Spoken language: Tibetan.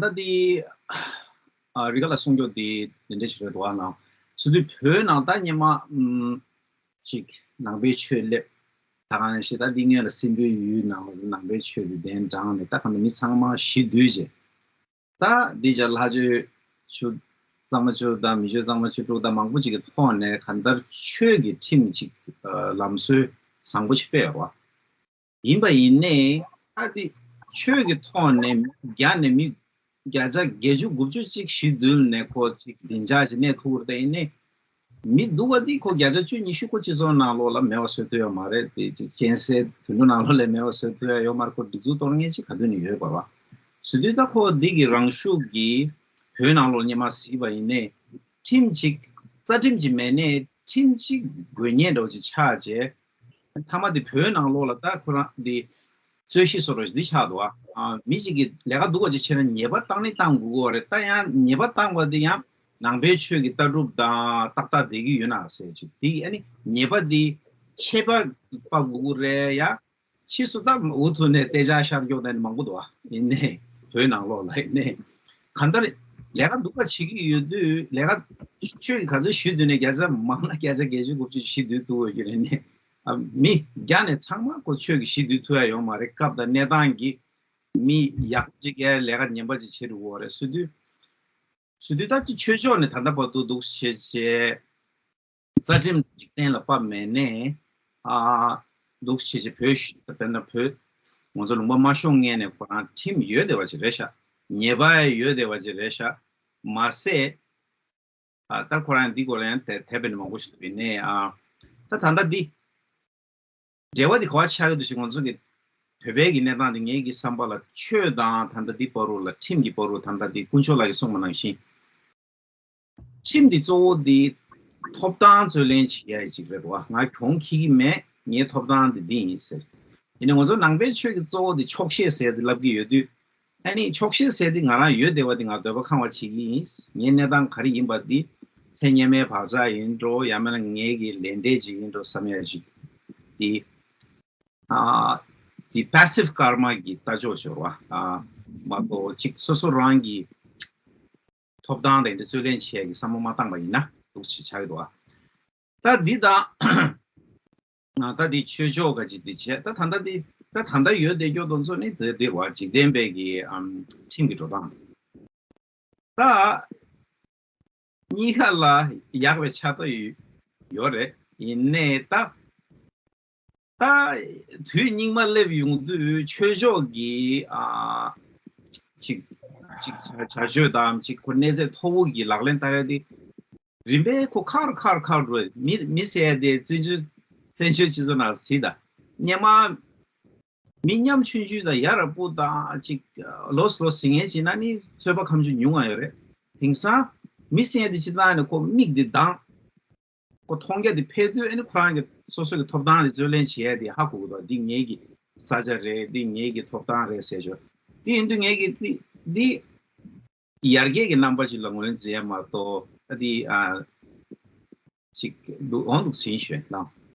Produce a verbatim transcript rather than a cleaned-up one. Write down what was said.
ད་ལྟ་འདི་ཨ་རི་ག་ལ་གསུང་རྒྱུ་འདི་འདི་འདྲ་ཞིག་རེད་འདུག་ཨ་ནང་སུ་དུས་བོད་ནང་ད་སྙེ་མ་ཨམ་ཅིག་ནང་པའི་ཆོས་སླེབས། ད་གང་ཞིག་ད་འདི་སྔོན་ལ་སྲིན་པོའི་ཡུལ་ནང་ལ་ནང་པའི་ཆོས་ཀྱི་གདན་དྲངས་ནས་ད་གང་ལྟར་མི་ཚང་མ་ཞི་དུལ་བྱས། ད་འདི་ཅག་ལྷ་ཆོས་ཆོས་གཙང་མ་ཆོས་དང་མི་ཆོས་གཙང་མ་ཆོས་དྲུག་དང་མང་པོ་ཅིག་གི་ཐོག་ནས་གང་ལྟར་ཆོས་ཀྱི་ཁྲིམས་ཅིག་ལམ་སྲོལ་བཟང་པོ་ཞིག་སྤེལ་བ། ཡིན་པ་ཡིན་ནའི་ཨ་ཏི་ཆོས་ཀྱི་ཐོག་ནས་རྒྱ་ནས་མི་བརྒྱ་ཆ་བརྒྱད་ཅུ་དགུ་བཅུ་ཅིག་ཞི་དུལ་ནས་ཁོ་ཅིག་བདེ་འཇགས་ཅིག་གནས་ཐུབ་ཀྱི་རེད། ཡིན་ནའི་མི་སྡུག་པ་འདི་ཁོ་བརྒྱ་ཆ་བཅུ་ཉི་ཤུ་ཁོ་སྤྱི་ཚོགས་ནང་ལོགས་ལ་མེད་པ་བཟོ་ཐུབ་ཡོད་མ་རེད། དེ་ཅིག་རྐྱེན་སེལ་དུད་འགྲོ་ནང་ལོགས་ལས་མེད་པ་བཟོ་ཐུབ་ཡ་ཡོད་མ་རེད། ཁོ་སྒྲིག་འཛུགས་གཏོར་མཁན་ཅིག་ག་དུས་ནས་ཡོད་པ་རེད། བཟོ་དུས་ད་ཁོ་འདི་གི་རང་ཤུགས་ཀྱིས་བོད་ནང་ལོགས་སྙེ་མ་གཟིགས་པ་ཡིན་ནའི་ཁྲིམས་ཅིག་རྩ་ཁྲིམས་ཅིག་མེད་ནའི་ཁྲིམས་ཅིག་དགོས་ངེས་འདྲ་བོ་ཅིག་ཆགས་བྱས། མཐའ་མ་དེ་བོད་ནང་ལོགས་ལ་ད་ཁོ་རང་དེ་རྩོད་གཞི་བཟོ་འདྲ་ཞིག་འདི་ཆགས་འདུག་ཨ། མི་གཅིག་གིས་ལས་ཀ་སྡུག་པ་ཅིག་བྱས་ན་ཉེས་པ་བཏང་ནི་བཏང་དགོས་ཀྱི་རེད། ད་ཡང་ཉེས་པ་བཏང་བ་དེ་ཡང་ནང་པའི་ཆོས་ཀྱི་ལྟ་གྲུབ་དང་ཏག་ཏག་བསྡད་ཀྱི་ཡོད་ན་ཟེར་ཅིག་དེ་ཨ་ནི་ཉེས་པ་དེ་ཆད་པ་ཕབ་དགོས་ཀྱི་རེད་ཡ། ཕྱིས་སུ་ད་འུ་ཐུག་ནས་དཔེ་ཆ་ཤར་སྐྱོག་ནས་མང་པོ་འདུག་ཨ། ཡིན་ནའི་བོད་ནང་ལོགས་ལ་ཡིན་ནའི་གང་ལྟར་ལས་ཀ་སྡུག་པ་བྱེད་ཀྱི་ཡོད་དུས་ལས་ཀ་ཆོས་ཀྱི་ག་ཚོད་ཞུས་དུས་ནས་བརྒྱ་ཆ་མང་ན་བརྒྱ་ཆ་བརྒྱད་ཅུ་དགུ་བཅུ་ཞི་དུལ་ཐུབ་ཡོད་ཀྱི་རེད་ནའི། ཨ། མི་རྒྱ་ནས་ཚང་མ་ཁོ་ཆོས་ཀྱི་ཞི་དུལ་ཐུབ་ཡ་ཡོད་མ་རེད། སྐབས་དང་གནས་སྟངས་ཀྱིས་མི་ཡག་ཅིག་གིས་ལས་ཀ་ངན་པ་ཅིག་བྱེད་འགྲོ་གི་རེད། སོ་དུས་སོ་དུས་ད་ཅི་ཆོས་ཕྱོགས་ནས་ད་ལྟ་བར་དུ་འདུག་བྱས་བྱས་རྩ་ཁྲིམས་ཅིག་གཏན་ལ་ཕབ་མེད་ནའི་ཨ་འདུག་བྱས་བྱས་བོད་ཞི་ད་དཔེར་ན་བོད་ང་ཚོ་ལུང་པ་མ་ཤོང་སྔོན་ནས་ཁོ་རང་ཁྲིམས་ཡོད་བསྡད་པ་ཅིག་རེད་ཤག་ཉེས་པ་ཡོད་བསྡད་པ་ཅིག་རེད་ཤག་མ་ཟད། ཨ། ད་ཁོ་རང་འདི་སྐོར་ལ་ཡང་དེ་དེ་བས་ནས་མང་པོ་ཞིག་འདུག་པས་ནས། ཨ། ད་ད་ལྟ་འདི་འབྲེལ་བ་འདི་ག་བ་ཆགས་ཀྱི་འདུག་ཞེས་ང་ཚོ་གི་བོད་པའི་གི་གནས་སྟངས་འདི་ངེད་ཀྱི་བསམ་པ་ལ་ཆོས་དང་ད་ལྟ་འདི་བར་དུ་ལ་ཁྲིམས་ཀྱི་བར་དུ་ད་ལྟ་འདི་དཀོན་མཆོག་ལགས་ཀྱིས་གསུངས་པ་ནང་བཞིན་ཁྲིམས་འདི་གཙོ་བོ་འདི་ཐོབ་ཐང་རྩོད་ལེན་བྱེད་ཡ་ཅིག་རེད་བ། ང་གྱོང་འཁྱེར་གྱི་མེད། ངའི་ཐོབ་ཐང་འདི་འདི་ཡིན་ཟེར། ཡིན་ནའི་ང་ཚོ་ནང་པའི་ཆོས་ཀྱི་གཙོ་བོ་འདི་ཆོག་ཤེས་ཟེར་འདི་ལབ་ཀྱི་ཡོད་དུས། ཨ་ནི་ཆོག་ཤེས་ཟེར་འདི་ང་རང་ཡོད་བསྡད་པ་འདི་ང་འདོད་པ་ཁེངས་པ་བྱེད་ཀྱི་ཡིན། ངའི་གནས་སྟངས་ག་རེ་ཡིན་པ་འདི་ཚེ་སྔོན་མའི་བག་ཆགས་ཡིན་འགྲོ་ཡང་མིན་ན་ངའི་གི་ལས་འབྲས་ཅིག་ཡིན་འགྲོ་བསམ་ཡ་ཅིག་འདི། ཨ། འདི་passive karma གི་ལྟ་ཕྱོགས་སྦྱོར་བ། ཨ། མ་གཏོགས་ཅིག་སོ་སོ་རང་གི་ཐོབ་ཐང་དེ་འདྲ་རྩོད་ལེན་བྱེད་ཀྱི་བསམ་བློ་མ་བཏང་པ་ཡིན་ན་འདུག་ཅེས་ཆགས་ཀྱི་འདུག་ཨ། ད་འདི་དང་། ད་འདི་ཆོས་ཕྱོགས་ག་ཅིག་འདི་བྱས། ད་ད་ལྟ་འདི་ད་ད་ལྟ་ཡོད་བསྡད་རྒྱུ་དེ་ཚོ་ནི་དེ་འདི་བ་འཇིག་རྟེན་པའི་གི་ཨམ་ཁྲིམས་ཀྱི་འགྲོ་སྟངས། ད་གཉིས་ཀ་ལ་ཡག་པའི་ཆ་ད་ཡོད་རེད། ཡིན་ནའི་ད། ད་དུས་སྙིགས་མ་སླེབས་ཡོང་དུས་ཆོས་ཕྱོགས་ཀྱི་ཨ་ཅིག་ཅིག་བྱ་བྱ་སྤྱོད་དང་ཅིག་ཁོ་གནས་ཚད་མཐོ་བོ་གི་ལག་ལེན་བསྟར་ཡ་དེ་རིམ་པས་ཁོ་ཁར་ཁར་ཁར་འགྲོ། མི་མི་ཟེར་ཡ་དེ་བཙན་བྱོལ་བཙན་བྱོལ་སྤྱི་ཚོགས་ནང་གཟིགས་དང་། སྙེ་མ་མི་ཉམ་ཆུང་ཆུང་དང་ཡ་རབས་པོ་དང་ཅིག་ལོས་ལོས་ཟིང་ངེ་བྱེད་ན་ནི་ཚོད་པ་ཁམ་ཆུ་ཉུང་ང་ཡོད་རེད། དེང་སང་མི་ཟེར་ཡ་དེ་སྤྱི་བཏང་ནས་ཁོ་མིག་དེ་གདངས། ཁོ་མཐོང་རྒྱ་དེ་འཕེལ་དུས་ཨ་ནི་ཁོ་རང་གི་སོ་སོ་གི་ཐོབ་ཐང་དེ་རྩོད་ལེན་བྱེད་ཡ་དེ་ཧ་གོ་གི་འདུག་འདི་ངེད་ཀྱི་ས་ཆ་རེད། འདི་ངེད་ཀྱི་ཐོབ་ཐང་རེད་ཟེར་ཆོག་འདི་ཡིན་དུས་ངེད་ཀྱི་འདི་འདི་ཡར་རྒྱས་ཀྱི་རྣམ་པ་ཞིག་ལ་ངོས་འཛིན་ཡ་མ་གཏོགས་ཨ་འདི་ཨ་ཅིག་འདུག་འོང་འདུག་ཟིན་ཞོན་ལ།